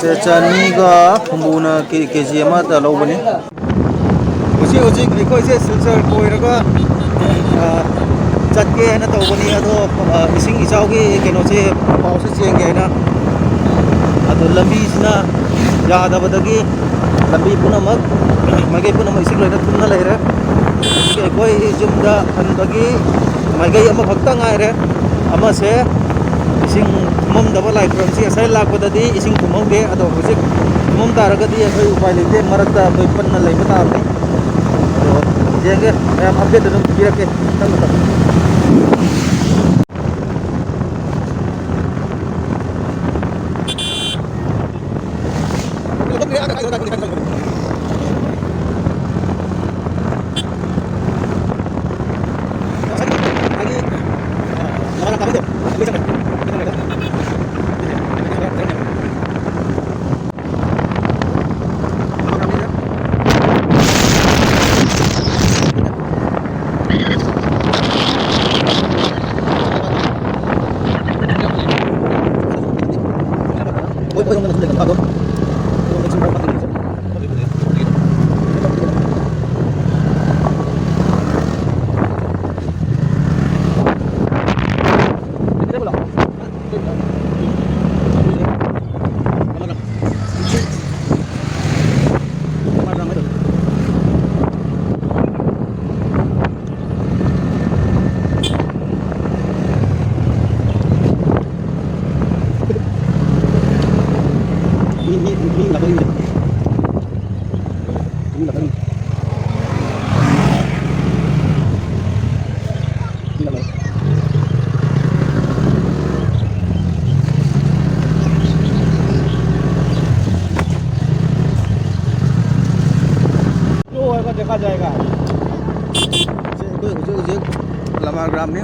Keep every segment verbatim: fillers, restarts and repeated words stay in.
ꯁꯦ, ꯆꯅꯤꯒ ꯍꯨꯝꯐꯨꯅ ꯀꯦ-, ꯀꯦ ꯖꯤ ꯑꯃꯗ ꯂꯧꯕꯅꯤ꯫ ꯍꯧꯖꯤꯛ ꯍꯧꯖꯤꯛ ꯑꯩꯈꯣꯏꯁꯦ ꯁꯤꯜꯆꯔ ꯀꯣꯏꯔꯒ, ꯑ, ꯆꯠꯀꯦ ꯍꯥꯏꯅ ꯇꯧꯕꯅꯤ꯫ ꯑꯗꯣ, ꯑ, ꯏꯁꯤꯡ ꯏꯆꯥꯎꯒꯤ ꯀꯩꯅꯣꯁꯦ, ꯄꯥꯎꯁꯦ ꯆꯦꯟꯒꯦ ꯍꯥꯏꯅ꯫ ꯑꯗꯣ ꯂꯝꯕꯤꯁꯤꯅ ꯌꯥꯗꯕꯗꯒꯤ ꯂꯝꯕꯤ ꯄꯨꯝꯅꯃꯛ, ꯃꯥꯏꯀꯩ ꯄꯨꯝꯅꯃꯛ ꯏꯁꯤꯡ ꯂꯣꯏꯅ ꯊꯨꯝꯅ ꯂꯩꯔꯦ꯫ ꯑꯩꯈꯣꯏ ꯌꯨꯝꯗ ꯍꯟꯕꯒꯤ ꯃꯥꯏꯀꯩ ꯑꯃꯈꯛꯇ ꯉꯥꯏꯔꯦ꯫ ꯑꯃꯁꯦ ꯏꯁꯤꯡ ꯊꯨꯝꯃꯝꯗꯕ ꯂꯥꯏ ꯈꯨꯔꯝꯁꯤ꯫ ꯉꯁꯥꯏ ꯂꯥꯛꯄꯗꯗꯤ ꯏꯁꯤꯡ ꯊꯨꯝꯍꯧꯗꯦ, ꯑꯗꯣ ꯍꯧꯖꯤꯛ ꯊꯨꯝꯃꯝ ꯇꯥꯔꯒꯗꯤ ꯑꯩꯈꯣꯏ ꯎꯄꯥꯏ ꯂꯩꯇꯦ, ꯃꯔꯛꯇ ꯑꯩꯈꯣꯏ ꯄꯟꯅ ꯂꯩꯕ ꯇꯥꯕꯅꯤ꯫ ꯑꯗꯣ ꯌꯦꯡꯒꯦ, ꯃꯌꯥꯝ ꯑꯞꯗꯦꯠ ꯑꯗꯨꯝ ꯄꯤꯔꯛꯀꯦ ꯇꯞꯅ ꯇꯞꯅ꯫ जो होगा देखा जाएगा। ꯁꯦ, ꯑꯩꯈꯣꯏ ꯍꯧꯖꯤꯛ ꯍꯧꯖꯤꯛ ꯂꯃꯥꯔ ꯒ꯭ꯔꯥꯝꯅꯤ꯫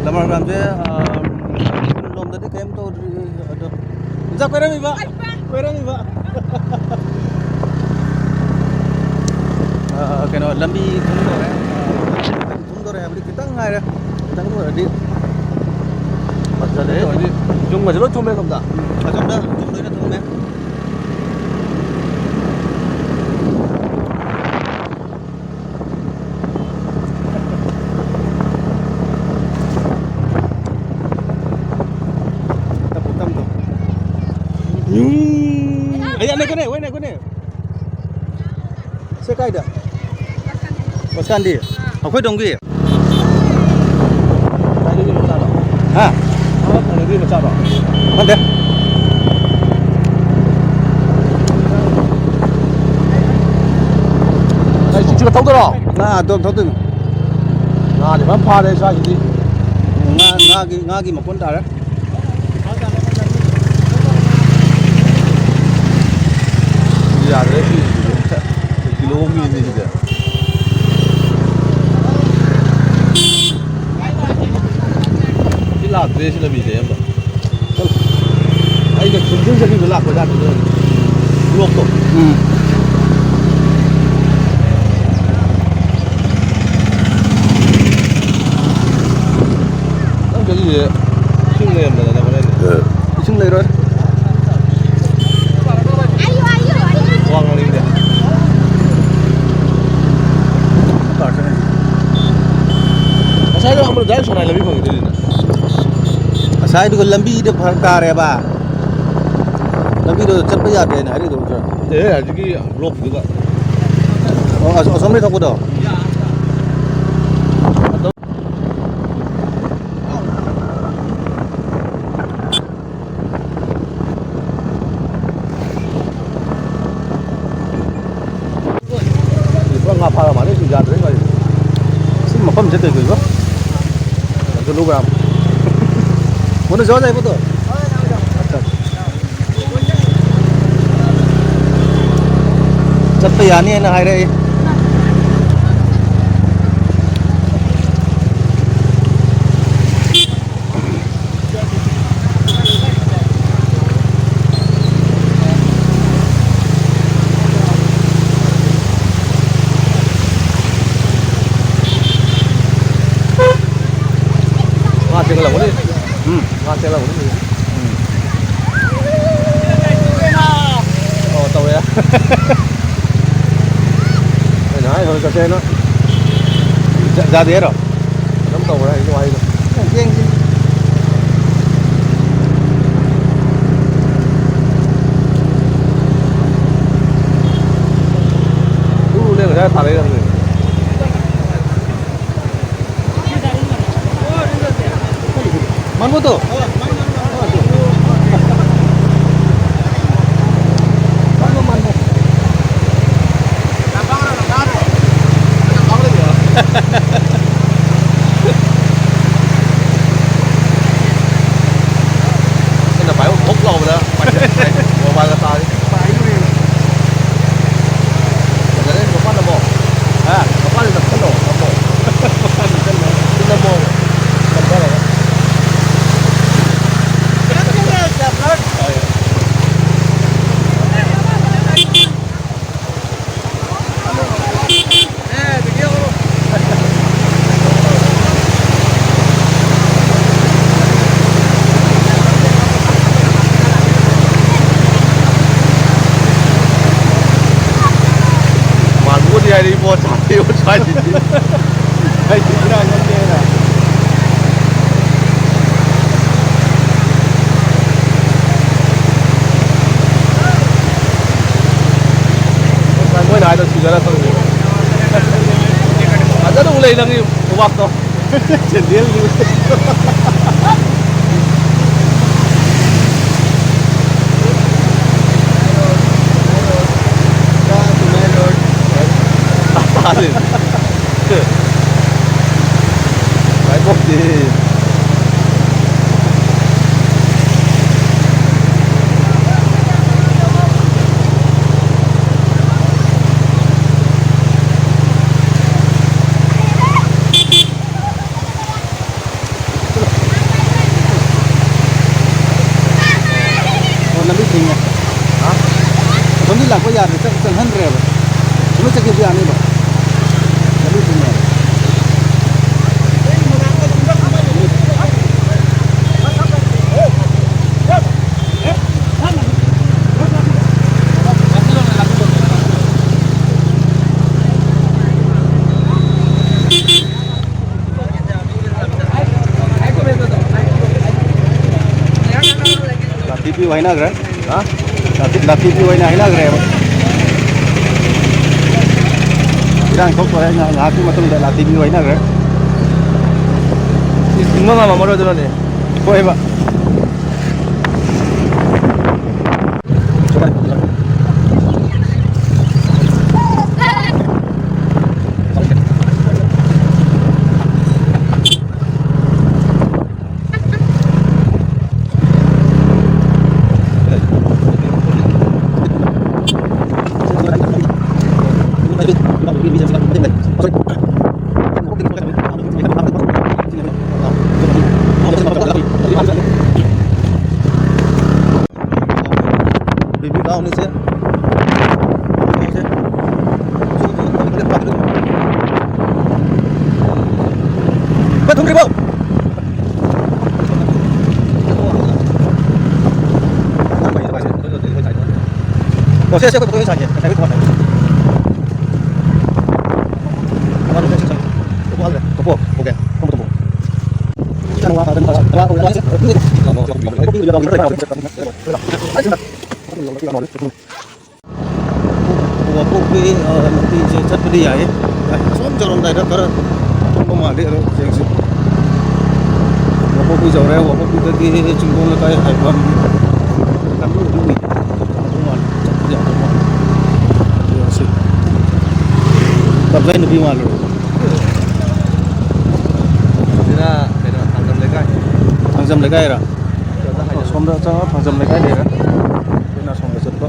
ꯂꯃꯥꯔ ꯒ꯭ꯔꯥꯝꯁꯦ, ꯑ, ꯂꯣꯝꯗꯗꯤ ꯀꯩꯝ ꯇꯧꯗ꯭ꯔꯤ꯫ ꯑꯗꯣ, ꯏꯟꯖꯥ ꯀꯣꯏꯔꯝꯃꯤꯕ? ꯀꯣꯏꯔꯝꯃꯤꯕ꯫ ꯑ, ꯀꯩꯅꯣ, ꯂꯝꯕꯤ ꯊꯨꯝꯗꯧꯔꯦ꯫ ꯑ, ꯊꯨꯝꯗꯧꯔꯦ ꯍꯥꯏꯕꯗꯤ ꯈꯤꯇꯪ ꯉꯥꯏꯔꯦ꯫ ꯈꯤꯇꯪ ꯑꯣꯏꯔꯗꯤ ꯐꯖꯔꯦ꯫ ꯌꯨꯝꯒꯁꯦ ꯂꯣꯏ ꯊꯨꯝꯃꯦ ꯑꯁꯣꯝꯗ꯫ ꯑꯁꯣꯝꯗ ꯌꯨꯝ ꯂꯣꯏꯅ ꯊꯨꯝꯃꯦ꯫ ꯇꯞꯄꯨ, ꯇꯞꯅ ꯇꯞꯄꯨ꯫ ꯎꯝ꯫ ꯑꯩ ꯉꯥꯏꯈꯣꯅꯦ, ꯉꯥꯏꯈꯣꯅꯦ꯫ ꯁꯦ ꯀꯥꯏꯗ? ꯕꯁ ꯁ꯭ꯇꯦꯟꯗꯤ? ꯑꯩꯈꯣꯏ ꯇꯣꯡꯒꯤ? ꯀꯥꯏꯗꯒꯤ ꯃꯆꯥꯅꯣ? ꯍꯥ? ꯑꯃ ꯊꯪꯅꯗꯒꯤ ꯃꯆꯥꯔꯣ? ꯈꯪꯗꯦ꯫ ꯑꯩ ꯁꯤꯗ ꯊꯧꯗꯣꯏꯔꯣ? ꯉꯥ ꯑꯗꯣꯝ ꯊꯧꯗꯣꯏꯅꯤ꯫ ꯉꯥꯗꯤ ꯐꯖꯅ ꯐꯥꯔꯦ ꯁ꯭ꯋꯥꯏꯁꯤꯗꯤ꯫ ꯉꯥ, ꯉꯥꯒꯤ, ꯉꯥꯒꯤ ꯃꯀꯣꯟ ꯇꯥꯔꯦ꯫ ꯌꯥꯗ꯭ꯔꯦ, ꯁꯤ ꯀꯤꯂꯣ ꯑꯃꯒꯤꯅꯤ ꯁꯤꯗꯤ꯫ ꯁꯤ ꯂꯥꯛꯇ꯭ꯔꯦ, ꯁꯤ ꯂꯝꯕꯤꯁꯦ ꯑꯌꯥꯝꯕ꯫ ꯑꯩꯅ ꯁꯨꯝ ꯁꯨꯝ ꯆꯠꯈꯤꯕ ꯂꯥꯛꯄ ꯖꯥꯠꯅꯤꯗ, ꯕ꯭ꯂꯣꯛꯇꯣ꯫ ꯎꯝ꯫ ꯅꯪ ꯆꯠꯂꯤꯁꯦ ꯏꯁꯤꯡ ꯂꯩꯔꯝꯗꯅꯅꯦ ꯍꯣꯔꯦꯟ꯫ ꯏꯁꯤꯡ ꯂꯩꯔꯣꯏ꯫ ꯋꯥ ꯉꯥꯡꯅꯤꯡꯗꯦ꯫ ꯉꯁꯥꯏꯗꯣ ꯑꯃꯨꯛ direct ꯁꯉꯥꯏ ꯂꯝꯕꯤ ꯐꯪꯈꯤꯗꯣꯏꯅꯤꯅ꯫ ꯉꯁꯥꯏꯗꯨꯒ ꯂꯝꯕꯤꯗ ꯐꯔꯛ ꯇꯥꯔꯦꯕ꯫ ꯂꯝꯕꯤꯗꯣ ꯆꯠꯄ ꯌꯥꯗꯦꯅ ꯍꯥꯏꯔꯛꯏꯗꯣ ꯅꯠꯇ꯭ꯔꯣ? ꯑꯦ, ꯍꯧꯖꯤꯛꯀꯤ ꯕ꯭ꯂꯣꯛꯀꯤꯗꯨꯗ꯫ ꯑꯣ, ꯑꯁ-, ꯑꯁꯣꯝꯗꯒꯤ ꯊꯣꯛꯄꯗꯣ? ꯄꯨꯔꯥ ꯉꯥ ꯐꯥꯔ ꯃꯥꯜꯂꯦ, ꯁꯤ ꯌꯥꯗ꯭ꯔꯦ ꯒꯥꯔꯤ꯫ ꯁꯤ ꯃꯐꯝꯁꯦ ꯀꯩ ꯀꯧꯕ? ꯖꯨꯂꯨꯒ꯭ꯔꯥꯝ꯫ ꯃꯣꯅꯨ ꯖꯣ ꯂꯩꯕꯗꯣ? ꯑꯠꯆꯥ꯫ ꯆꯠꯄ ꯌꯥꯅꯤ ꯍꯥꯏꯅ ꯍꯥꯏꯔꯛꯏ꯫ ꯃꯥ ꯆꯦꯟꯈꯠꯂꯛꯄꯅꯤ꯫ ꯎꯝ꯫ ꯉꯥ ꯆꯦꯜꯂꯝꯒꯅꯤ ꯍꯧꯖꯤꯛ꯫ ꯎꯝ꯫ ꯑꯣ, ꯇꯧꯔꯦ꯫ ꯑꯩꯅ ꯍꯥꯏ ꯍꯧꯖꯤꯛ ꯆꯠꯁꯦꯅ꯫ ꯌꯥꯗꯦ ꯍꯥꯏꯔꯣ? ꯑꯗꯨꯝ ꯇꯧꯈ꯭ꯔꯦ ꯑꯩꯒꯤ ꯋꯥꯍꯩꯗꯣ꯫ ꯌꯦꯡꯁꯤ꯫ ꯎꯔꯨꯅꯦ ꯉꯁꯥꯏ ꯊꯥꯔꯛꯏꯔꯝꯅꯦ꯫ ꯃꯥꯟꯕꯗꯣ? ꯑꯩꯅ ꯄꯥꯏꯕ ꯊꯣꯛ ꯂꯥꯎꯕꯗ ꯄꯥꯏꯁꯤꯜꯂꯛꯇ꯭ꯔꯦ꯫ ꯃꯣꯕꯥꯏꯜꯒ ꯇꯥꯔꯤ꯫ ꯐꯖꯔꯦ, ꯃꯄꯥꯟ ꯅꯝꯃꯣ꯫ ꯍꯥ? ꯃꯄꯥꯟꯗ ꯅꯝꯁꯜꯂꯣ, ꯅꯝꯃꯣ꯫ ꯁꯤ ꯅꯝꯃꯣ꯫ ꯅꯝꯊꯔꯒ꯫ ꯃꯥꯟꯕꯨꯗꯤ ꯍꯥꯏꯔꯤ ꯏꯕꯣ, ꯆꯥꯗꯦ ꯏꯕꯣ, ꯁ꯭ꯋꯥꯏꯁꯤꯗꯤ꯫ ꯑꯩꯗꯤ ꯏꯔꯥꯡ ꯅꯠꯇꯦꯅ꯫ ꯃꯣꯏꯅ ꯍꯥꯏꯗꯣ ꯁꯤꯗꯔ ꯈꯪꯗꯦ꯫ ꯐꯖꯅ ꯎ ꯂꯩ ꯅꯪꯒꯤ ꯎꯕꯥꯛꯇꯣ꯫ ꯁꯦꯟꯗꯦꯜꯒꯤ꯫ ꯇꯥꯗꯦ꯫ ꯉꯥꯏꯈꯣꯛꯇꯦ꯫ ꯑꯣ, ꯂꯝꯕꯤ ꯊꯤꯡꯉꯦ꯫ ꯍꯥ? ꯑꯁꯣꯝꯗꯤ ꯂꯥꯛꯄ ꯌꯥꯗ꯭ꯔꯦ, ꯆꯪ-, ꯆꯪꯍꯟꯗ꯭ꯔꯦꯕ꯫ ꯁꯣꯝꯗ ꯆꯠꯈꯤꯕꯁꯨ ꯌꯥꯅꯤꯕ꯫ ꯂꯝꯕꯤ ꯊꯤꯡꯉꯦ꯫ ꯄꯤꯌꯨ ꯍꯥꯏꯅꯈ꯭ꯔꯦ꯫ ꯍꯥ? ꯂꯥꯊꯤ, ꯂꯥꯊꯤ ꯄꯤꯌꯨ ꯍꯥꯏꯅ ꯍꯥꯏꯅꯈ꯭ꯔꯦꯕ꯫ ꯏꯔꯥꯡ ꯊꯣꯛꯇꯣꯔꯦ, ꯉꯥꯏꯍꯥꯛ, ꯉꯥꯏꯍꯥꯛꯀꯤ ꯃꯇꯨꯡꯗ ꯂꯥꯊꯤ ꯄꯤꯌꯨ ꯍꯥꯏꯅꯈ꯭ꯔꯦ꯫ ꯏꯁ, ꯊꯤꯡꯕ ꯉꯝꯃꯝꯃꯔꯣꯏ ꯑꯗꯨꯅꯅꯦ꯫ ꯍꯣꯏꯕ꯫ ꯋꯥꯡꯄꯣꯛꯄꯤ, ꯑ, ꯂꯝꯕꯤꯁꯦ ꯆꯠꯄꯗꯤ ꯌꯥꯏꯌꯦ꯫ ꯑꯁꯣꯝ ꯌꯧꯔꯝꯗꯥꯏꯗ ꯈꯔ ꯊꯣꯡꯕ ꯃꯥꯜꯂꯤ ꯑꯗꯣ ꯆꯦꯛꯁꯦ꯫ ꯋꯥꯡꯄꯣꯛꯄꯤ ꯌꯧꯔꯦ, ꯋꯥꯡꯄꯣꯛꯄꯤꯗꯒꯤ ꯆꯤꯡꯒꯣꯡ ꯂꯩꯀꯥꯏ ꯍꯥꯏꯕ ꯑꯃ ꯂꯝꯂꯧꯗꯤ ꯎꯏ꯫ ꯌꯥꯗꯧ ꯃꯥꯜꯂꯤ, ꯆꯠꯄꯗꯤ ꯌꯥꯗꯧ ꯃꯥꯜꯂꯤ꯫ ꯌꯦꯡꯉꯁꯤ꯫ ꯇꯞꯂꯥꯏ ꯅꯨꯄꯤ ꯃꯥꯜꯂꯨꯔꯦ꯫ ꯁꯤꯅ ꯀꯩꯅꯣ, ꯊꯥꯡꯖꯝ ꯂꯩꯀꯥꯏ꯫ ꯊꯥꯡꯖꯝ ꯂꯩꯀꯥꯏꯔꯣ? ꯁꯣꯝꯗ ꯆꯪꯉ ꯊꯥꯡꯖꯝ ꯂꯩꯀꯥꯏ ꯂꯩꯔꯦ꯫ ꯑꯩꯈꯣꯏꯅ ꯁꯣꯝꯗ ꯆꯠꯄ꯫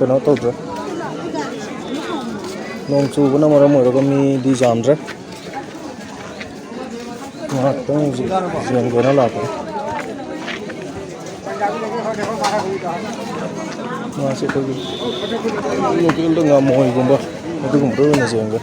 ꯀꯩꯅꯣ ꯇꯧꯗ꯭ꯔꯦ꯫ ꯅꯣꯡ ꯆꯨꯕꯅ ꯃꯔꯝ ꯑꯣꯏꯔꯒ ꯃꯤꯗꯤ ꯌꯥꯝꯗ꯭ꯔꯦ꯫ ꯉꯥꯏꯍꯥꯛꯇꯪ ꯍꯧꯖꯤꯛ ꯌꯦꯡꯒꯦꯅ ꯂꯥꯛꯄꯅꯤ꯫ ꯉꯥꯁꯦ ꯑꯩꯈꯣꯏꯒꯤ ꯂꯣꯀꯦꯜꯗ ꯉꯥꯃꯣꯏꯒꯨꯝꯕ ꯑꯗꯨꯒꯨꯝꯕꯗ ꯑꯣꯏꯅ ꯌꯦꯡꯒꯦ꯫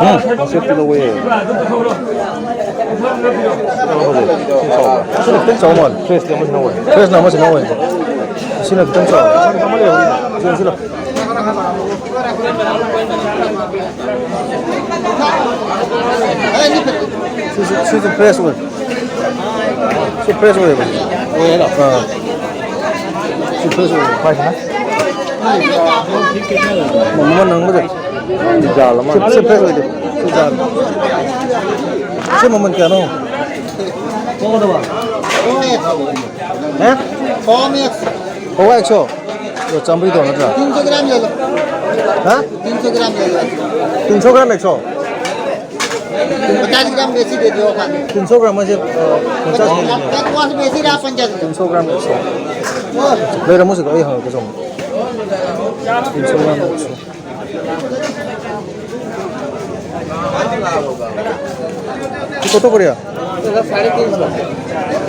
ꯎꯝ, ꯁꯦꯠꯇꯤ ꯂꯧꯕ ꯌꯥꯏ꯫ ꯁꯤꯅ ꯈꯤꯇꯪ ꯆꯥꯎꯕ ꯃꯥꯜꯂꯦ꯫ ꯐ꯭ꯔꯦꯁꯇꯤ ꯑꯃꯁꯤꯅ ꯑꯣꯏ꯫ ꯐ꯭ꯔꯦꯁꯅ ꯑꯃꯁꯤꯅ ꯑꯣꯏ꯫ ꯁꯤꯅ ꯈꯤꯇꯪ ꯆꯥꯎꯕ꯫ ꯌꯦꯡꯁꯤꯜꯂꯣ꯫ ꯁꯤꯁꯨ, ꯁꯤꯁꯨ ꯐ꯭ꯔꯦꯁ ꯑꯣꯏ꯫ ꯁꯤ ꯐ꯭ꯔꯦꯁ ꯑꯣꯏꯌꯦꯕ꯫ ꯑꯥ꯫ ꯁꯤ ꯐ꯭ꯔꯦꯁ ꯑꯣꯏꯌꯦ꯫ ꯃꯃꯜ ꯍꯪꯕꯗ꯫ ꯖꯥꯜ ꯑꯃ꯫ ꯁꯤ, ꯁꯤ ꯐ꯭ꯔꯦꯁ ꯑꯣꯏꯗꯦ꯫ ꯁꯤ ꯖꯥꯜ꯫ ꯁꯤ ꯃꯃꯜ ꯀꯌꯥꯅꯣ? ꯍꯦ? ꯄꯋꯥ ꯑꯦꯛꯁꯣ? ꯑꯗꯣ ꯆꯥꯝꯃꯔꯤꯗꯣ ꯅꯠꯇ꯭ꯔꯥ? तीन सौ ग्राम ले लो। ꯍꯥ? तीन सौ ग्राम ले लो। तीन सौ ग्राम ꯑꯦꯛꯁꯣ? पचास ग्राम बेसी दे दो खाली। तीन सौ ग्राम ꯍꯥꯏꯁꯦ, ꯑ, ꯄꯟꯆꯥꯁ ꯃꯨꯛ ꯂꯩꯅꯦ꯫ एक पवास बेसी रहा, पचास ग्राम। तीन सौ ग्राम ꯑꯦꯛꯁꯣ꯫ ꯂꯩꯔꯝꯃꯣ ꯁꯤꯗ, ꯑꯩ ꯍꯪꯉꯛꯀꯦ ꯁꯣꯝꯗ꯫ तीन सौ ग्राम ꯑꯦꯛꯁꯣ꯫ ये कत पड़ेगा? साढ़े तीन सौ।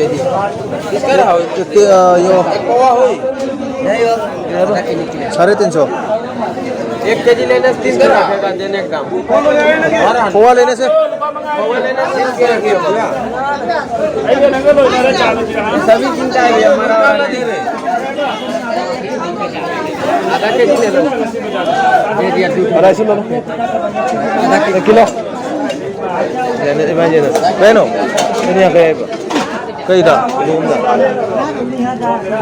एक, आ, यो। साढ़े तीन सौ। एक केजी लेने से तीन सौ रुपये का देने का दाम। पौवा लेने से? पौवा लेने से तीन सौ रुपये का। सभी चिंता है भैया, हमारा वाला नहीं है। आधा केजी ले लो। अढ़ाई सौ ले लो। एक किलो। ꯀꯩꯅꯣ? ꯀꯩꯗ?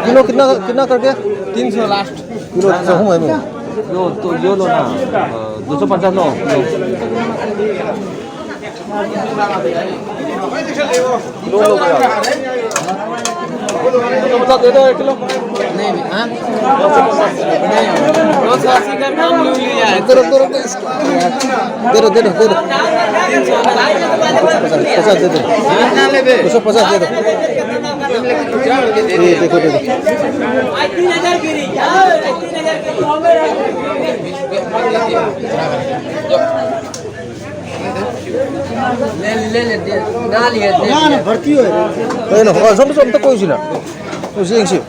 ꯀꯤꯂꯣ ꯀꯤꯂꯣ ꯀꯌꯥ? ꯀꯤꯂꯣ ꯀꯌꯥ? ꯇꯤꯟ ꯁꯣ ꯂꯥꯁ꯫ ꯀꯤꯂꯣ ꯆꯍꯨꯝ ꯍꯥꯏꯕ꯫ ꯌꯣ, ꯇꯣ, ꯌꯣ ꯂꯣ ꯅ꯫ ꯑ, ꯗꯣ ꯁꯣ ꯄꯟꯆꯥꯁ ꯂꯣ꯫ ꯀꯤꯂꯣ ꯂꯧꯕ ꯌꯥꯕ꯭ꯔꯥ? ꯄꯟꯆꯥꯁ ꯗꯦ ꯗꯣ, ꯀꯤꯂꯣ꯫ नहीं, हाँ? नहीं, दो सौ अस्सी का कम लूँ लिया है। दे दो, दे दो, दे दो। दे दो, दे दो, दे दो। पचास, पचास दे दो। दो सौ पचास दे दो। ये देखो, देखो। ले, ले, ले, दे, ना लिए, दे, ना, ना, दे। भर्ती हो। ꯀꯩꯅꯣ? ꯑ, ꯁꯣꯝꯗꯁꯨ ꯑꯝꯇ ꯀꯣꯏꯁꯤꯅ꯫ ꯍꯧꯖꯤꯛ ꯌꯦꯡꯁꯤ꯫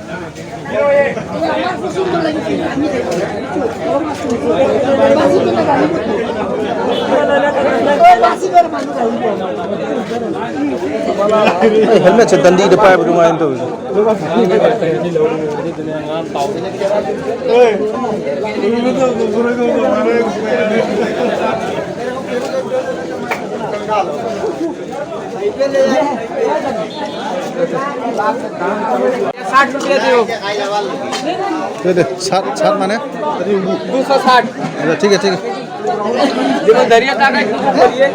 ꯑꯩ ꯍꯦꯜꯃꯦꯠꯁꯦ ꯗꯟꯗꯤꯗ ꯄꯥꯏꯕ ꯅꯨꯡꯉꯥꯏꯅ ꯇꯧꯔꯤꯁꯦ꯫ साठ रुपया दियो। दे दे, साठ, साठ माने? दो सौ साठ। अच्छा, ठीक है, ठीक है। देखो, दरिया ताका एक दो सौ करिए।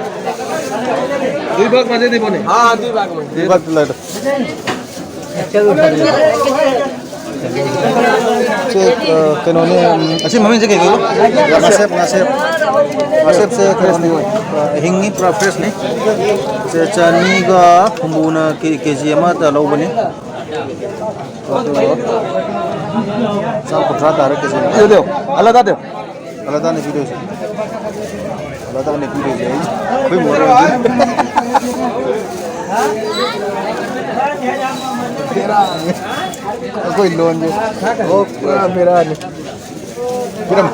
दुई भाग मा दे दे बने। हाँ, हाँ, दुई भाग मा। दुई भाग मा। ꯁꯦ, ꯑ, ꯀꯩꯅꯣꯅꯦ, ꯎꯝ, ꯑꯁꯤ ꯃꯃꯤꯡꯁꯦ ꯀꯩ ꯀꯧꯕ? ꯉꯥꯁꯦꯞ, ꯉꯥꯁꯦꯞ꯫ ꯉꯥꯁꯦꯞꯁꯦ ꯀꯩꯅꯣꯅꯦ, ꯑ, ꯍꯤꯡꯉꯤ, ꯄꯨꯔꯥ ꯐ꯭ꯔꯦꯁꯅꯤ꯫ ꯁꯦ, ꯆꯅꯤꯒ ꯍꯨꯝꯐꯨꯅ ꯀꯦ-, ꯀꯦꯖꯤ ꯑꯃꯗ ꯂꯧꯕꯅꯤ꯫ ꯑꯗꯣ, ꯆꯥꯝ ꯀꯨꯟꯊ꯭ꯔꯥ ꯇꯥꯔꯦ ꯀꯦꯖꯤ ꯑꯃ꯫ ꯑꯗꯨ, ꯑꯂꯥꯗꯥꯗꯨ꯫ ꯑꯂꯥꯗꯥꯅꯤ ꯄꯤꯗꯣꯏꯁꯦ꯫ ꯑꯂꯥꯗꯥꯅꯤ ꯄꯤꯗꯣꯏꯁꯦ꯫ ꯑꯩ ꯑꯩꯈꯣꯏ ꯃꯔꯣꯟꯁꯦ꯫ ꯕꯦꯔꯥꯅꯤ꯫ ꯑꯩꯈꯣꯏ ꯂꯣꯟꯁꯦ꯫ ꯑꯣ, ꯄꯨꯔꯥ ꯕꯦꯔꯥꯅꯤ꯫ ꯄꯤꯔꯝ꯫